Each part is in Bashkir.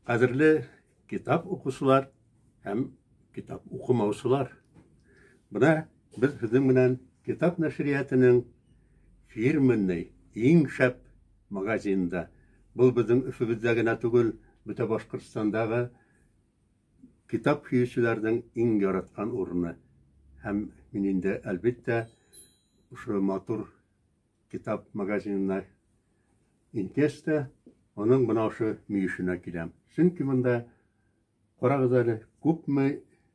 Ҡәҙерле китап уҡыусылар һәм китап уҡымаусылар! Бына беҙ һеҙҙең менән китап нәшриәтенең фирменный иң шәп магазинында. Был беҙҙең Өфөбөҙҙә генә түгел, бөтә Башҡортостандағы китап һөйөүселәрҙең иң яратҡан урыны. Һәм мин инде, әлбиттә, ошо матур китап магазинына ингәс тә, уның бына ошо мөйөшөнә киләм. Сөнки бында, ҡарағыҙ әле, күпме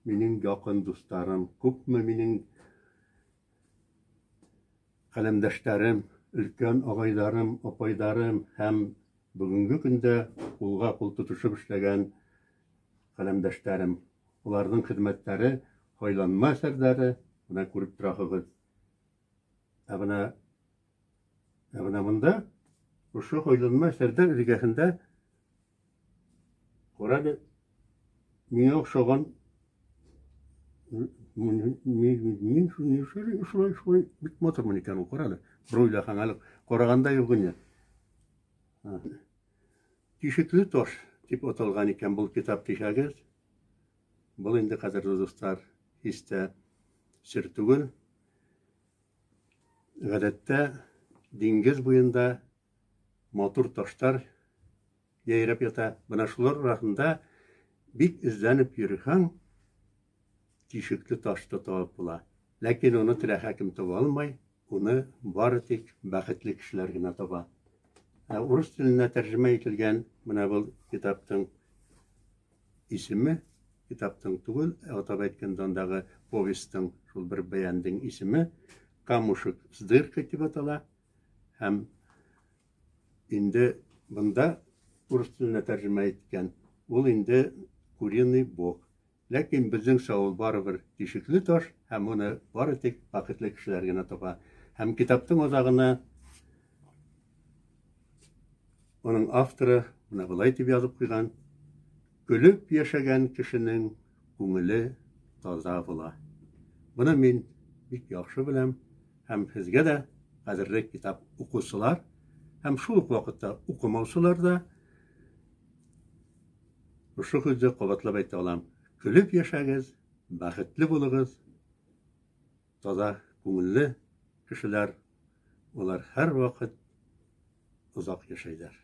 минең яҡын дуҫтарым, күпме минең ҡәләмдәштәрем, өлкән ағайҙарым, апайҙарым һәм бөгөнгө көндә ҡулға ҡул тотошоп эшләгән ҡәләмдәштәрем. Уларҙың хеҙмәттәре, һайланма әҫәрҙәре, бына күреп тораһығыҙ. Ә бына ә бына бында ошо һайланма әҫәрҙәр эргәһендә ҡара әле, миңә оҡшаған мин шулай шулай бик матурмын икән ул, ҡара әле. Бер уйлаһаң, әле ҡарағанда юҡ ине. Тишекле таш дип аталған икән был китап тиһәгеҙ, был инде, ҡәҙерле дуҫтар, һис тә сер түгел. Ғәҙәттә диңгеҙ буйында матур таштар йәйрәп ята. Бына шулар араһында бик эҙләнеп йөрөһәң, тишекле ташты табып була. Ләкин уны теләһә кем таба алмай, уны бары тик бәхетле кешеләр генә таба. Ә урыҫ теленә тәржемә ителгән менә был китаптың исеме, китаптың түгел, ә атап әйткәндә андағы повестың, шул бер бәяндең исеме «Камушек с дыркой» дип атала. Һәм инде бында урыҫ теленә тәржемә иткән, ул инде «Куриный бок». Ләкин беҙҙеңсә ул барыбер тишекле таш, һәм уны бары тик бәхетле кешеләр генә таба. Һәм китаптың аҙағына уның авторы бына былай дип яҙып ҡуйған: Көлөп йәшәгән кешенең күңеле таҙа була. Быны мин бик яҡшы беләм, һәм һеҙгә дә, ҡәҙерле китап уҡыусылар, һәм шул уҡ ваҡытта уҡымаусылар ҙа, ошо һүҙҙе ҡабатлап әйтә алам. Көлөп йәшәгеҙ, бәхетле булығыҙ, таҙа күңелле кешеләр, улар һәр ваҡыт оҙаҡ йәшәйҙәр.